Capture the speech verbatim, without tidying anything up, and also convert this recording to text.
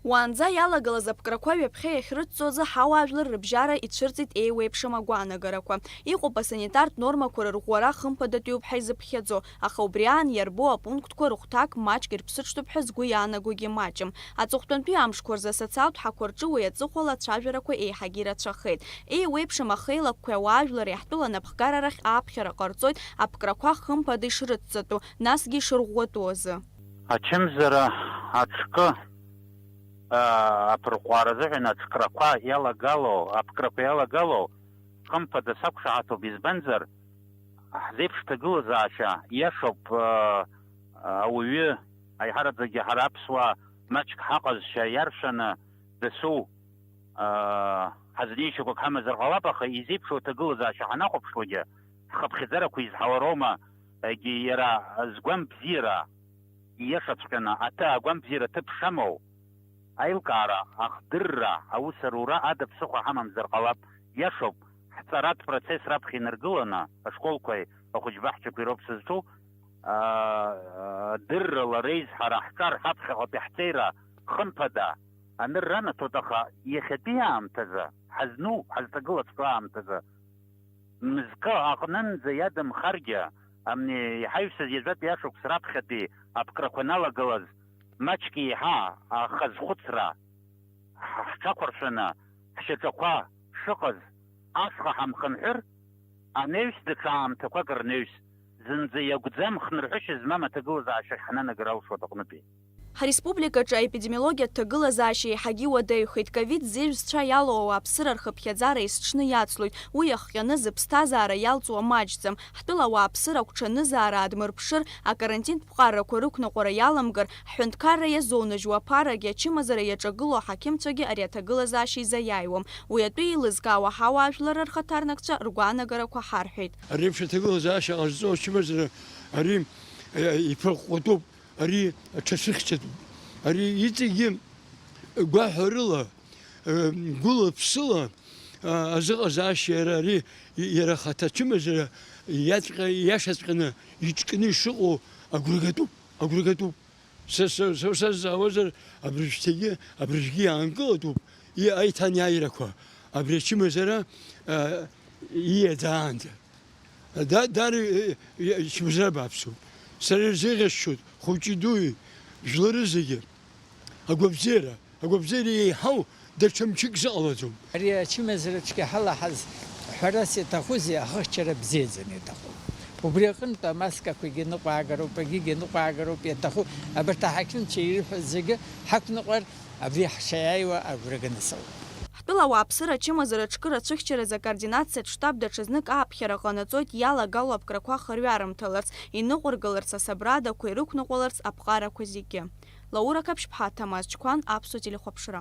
Уаанӡа иалагылаз аԥкрақәа ҩаԥхьа иахьрыцҵо азы ҳауаажәлар рыбжьара ицәырҵит еиуеиԥшым агәаанагарақәа. Иҟоуп асанитартә нормақәа рырӷәӷәара хымԥадатәиуп ҳәа изыԥхьаӡо, аха убри аан иарбоу апунктқәа рыхәҭак маҷк ирԥсыҽтәуп ҳәа згәы иаанагогьы маҷым. Аҵыхәтәантәи амшқәа рзы асоциалтә ҳақәа рҿы уи аҵыхәала ацәажәарақәа еиҳагьы ирацәахеит. Еиуеиԥшым ахеилакқәеи ауаажәлари ҳтәыла анапхгара рахь ааԥхьара ҟарҵоит аԥкрақәа хымԥада ишрыцҵатәу, насгьы ишырӷәӷәатәу азы. Ачымазара аҽкы, аа, аԥырҟәаара азыҳәан аҽкрақәа иалагало, аԥкрақәа иалагало, хымԥада сақәшаҳаҭуп, избанзар, ҳзеиԥш ҭагылазаашьа иашоуп, аа, ауаҩы, аиҳараӡакгьы ҳара аԥсуаа маҷк ҳаҟазшьа иаршәаны дасу, аа, ҳазнеишьақәак ҳамазар ҟалап, аха изеиԥшу аҭагылазаашьа ҳанахәаԥшуагьы, ҳхыԥхьаӡарақәа изҳауароума, егьи иара згәамбзиара, ииашаҵәҟьаны аҭы агәамбзиара ҭыԥ шамоу, аилкаара, ахдырра, аус арура ада ԥсыхәа ҳамамзар ҟалап, иашоуп, ҳҵаратә процесс раԥхьа инаргыланы, ашколқәеи ахәыҷбаҳчақәеи роуп сызҿу, аа, дыррала реизҳара ҳҿар ҳаԥхьаҟатәи ҳҵеира хымԥада анырра анаҭоит, аха иахьатәи аамҭазы, ҳазну, ҳазҭагылаҵәҟьоу аамҭазы, мызкы аҟнынӡа иадамхаргьы, амни иҳаҩсыз ҩажәатәи ашықәс раԥхьатәи аԥкрақәа аналагылаз, маҷк еиҳа ахазхәыцра ҳ-, ҳҽақәыршәаны, ҳшьаҿақәа шыҟаз, ашҟа ҳамхынҳәыр, анаҩс даҽа аамҭақәак рнаҩс, зынӡа иакәӡам хнырҳәышьа змам аҭагылазаашьахь ҳнанагар алшоит аҟнытәи. Ҳреспубликаҿы аепидемиологиатә ҭагылазаашьа еиҳагьы иуадаҩхеит. Ковид зеижә зцәа иалоу ауааԥсыра рхыԥхьаӡара есҽны иацлоит. Уи иахҟьаны зыԥсҭазаара иалҵуа маҷӡам. Ҳтәыла ауааԥсыра агәҽанызаара аадмырԥшыр, акарантинтә ԥҟарақәа рықәныҟәара иаламгар, ҳҳәынҭқарра иазонажьуа аԥарагьы ачымазара иаҿагылоу аҳақьымцәагьы ари аҭагылазаашьа изаиааиуам. Уи атәы еилызкаауа ҳауаажәларра рхаҭарнакцәа ргәаанагарақәа ҳарҳәеит. Ари еиԥш аҭагылазаашьа ҟазҵо ачымазара ари, э, иԥырҟәҟәатәуп. Ари аҽацәыхьчатәуп. Ари иҵегьы гәаҳәарыла, э, гәыла-ԥсыла, а, азыҟазаашьа иара ари, и-, иара ахаҭа ачымазара иаҵәҟьа-, иашаҵәҟьаны иҿкны ишыҟоу агәрагатәуп, агәрагатәуп. Са, са, са, сазҵаауазар, абыржәгьы, абыржәгьы иаанкылатәуп, и-, аиҭанеиааирақәа, абри ачымазара, а, ииаӡаанӡа. Да-, даара, э, э, чмазара бааԥсуп. Сара ирзеиӷьасшьоит хәыҷи дуи, жәлары зегьы. Агәабзиара, агәабзиара еиҳау даҽа мчык зыҟалаӡом. Ари ачымазара цәгьа ҳалаҳаз ҳәарас иаҭахузеи, ахыхьчара бзиаӡаны иаҭахуп. Убри аҟынтә амаскақәагьы ныҟәаагароуп, егьигьы ныҟәаагароуп иаҭаху. Абарҭ аҳақьымцәа ирыҳәаз зегьы ҳақәныҟәар, абри ҳшаиааиуа агәра ганы сыҟоуп. Ҳтәыла ауааԥсыра ачымазара аҽкыра ацәыхьчаразы акоординациатә штаб даҽазнык ааԥхьара ҟанаҵоит иалагало аԥкрақәа хырҩарымҭаларц, иныҟәыргаларц асабрадақәа, ирықәныҟәаларц аԥҟарақәа зегьы. Лаура Қаԥшьԥҳа, Ҭамаз Чқәан, Аԥсуа телехәаԥшра.